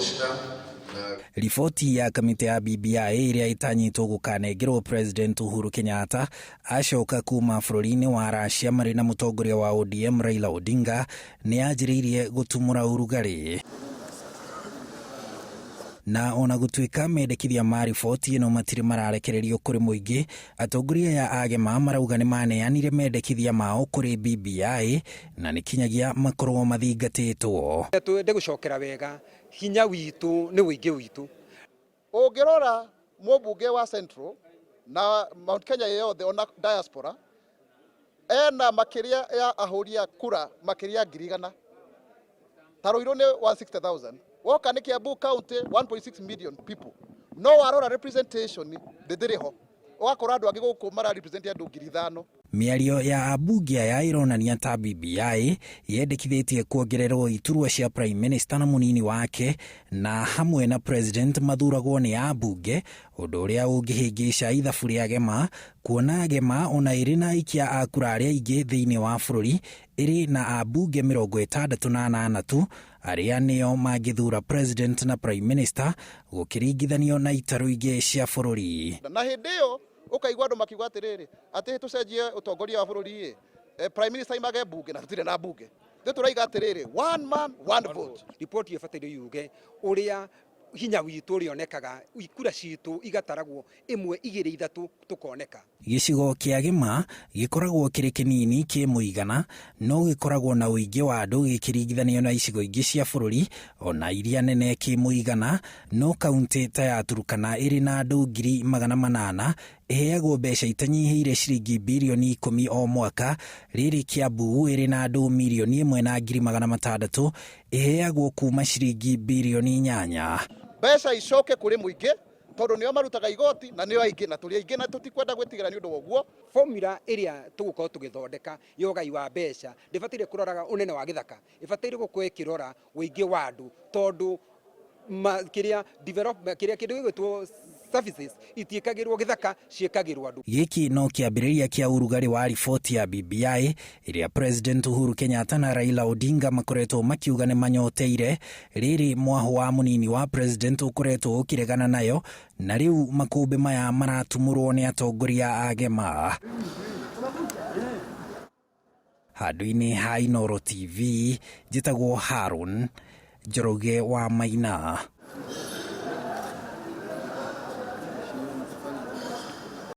Commissioner na Riboti ya kamĩtĩ ya BBI ĩrĩa ĩtanyĩtwo gũkanengerwo President Uhuru Kenyatta acoka kuma bũrũri-inĩ wa Russia marĩ na mũtongoria wa ODM Raila Odinga nĩ yanjĩrĩirie gũtumũra ũrugarĩ. Na ona gũtuĩka mendekithia ma riboti ĩno matirĩ mararekererio kũrĩ mũingĩ, atongoria aya a Gema marauga nĩ maneanire mendekithia mao kũrĩ BBI na nĩ kinyagia makorwo mathingatĩtwo. Twende gũcokera wega hinya witũ nĩ ũingĩ witũ. Ũngĩrora mũmbunge wa Central na Mount Kenya yothe ona diaspora ena makĩria ya ahũri a kura makĩria 100,000, ta Ruiru nĩ 160,000, woka nĩ Kiambu County 1.6 million people, no warora representation ndĩrĩ ho, ũgakora andũ angĩ gũkũ mara represent andũ 5,000. Mĩario ya ambunge aya ĩronania ta BBI yendekithĩtie kuongererwo iturwa cia Prime Minister na mũnini wake na hamwe na President mathuragwo nĩ ambunge, ũndũ ũrĩa ũngĩhĩngĩca ithabu rĩa Gema, kuona Gema ona ĩrĩ na aikia a kura arĩa aingĩ thĩinĩ wa bũrũri ĩrĩ na ambunge 68 tu arĩa nĩo mangĩthura President na Prime Minister gũkĩringithanio na itarũ ingĩ cia bũrũri. Na hĩndĩ ĩyo ũkaigua andũ makiuga atĩrĩrĩ, atĩ tũcenjie ũtongoria wa bũrũri ĩ, Prime Minister image mbunge na tũtirĩ na mbunge. Ithuĩ tũraiga atĩrĩrĩ, one man one vote. Riboti ĩyo ĩbataire yuge ũrĩa hinya witũ ũrĩonekaga, ikura citũ igataragwo ĩmwe igĩrĩ ithatũ tũkoneka. Gĩcigo kĩa Gĩma gĩkoragwo kĩrĩ kĩnini kĩmũigana no gĩkoragwo na ũingĩ wa andũ gĩkĩringithanio na icigo ingĩ cia bũrũri ona iria nene kĩmũigana, no kauntĩ ta ya Turkana ĩrĩ na andũ 800,000 ĩheagwo mbeca itanyihĩire ciringi 10 birioni o mwaka, rĩrĩ Kiambu ĩrĩ na andũ 1,600,000 ĩheagwo kuma ciringi 8 birioni. Mbeca icoke kũrĩ mũingĩ tondũ nĩo marutaga igoti na nĩo aingĩ na tũrĩ aingĩ na tũtikwenda gwĩtigĩra nĩ ũndũ wa ũguo. Formula ĩrĩa tũgũkorwo tũgĩthondeka ya ũgai wa mbeca ndĩbataire kũroraga ũnene wa gĩthaka, ĩbataire gũkorwo ĩkĩrora ũingĩ wa andũ, tondũ kĩrĩa development kĩrĩa kĩndũ gĩgwĩtwo services itiĩkagĩrwo gĩthaka, ciĩkagĩrwo andũ. Gĩkĩ no kĩambĩrĩria kĩa ũrugarĩ wa riboti ya BBI ĩrĩa President Uhuru Kenyatta na Raila Odinga makoretwo makiuga nĩ manyoteire, rĩrĩ mwahũ wa mũnini wa President ũkoretwo ũkĩregana nayo, na rĩu makũmbĩ maya maratumũrwo nĩ atongoria a Gema. Handũ-inĩ ha Inooro TV, njĩtagwo Haron Njoroge wa Maina.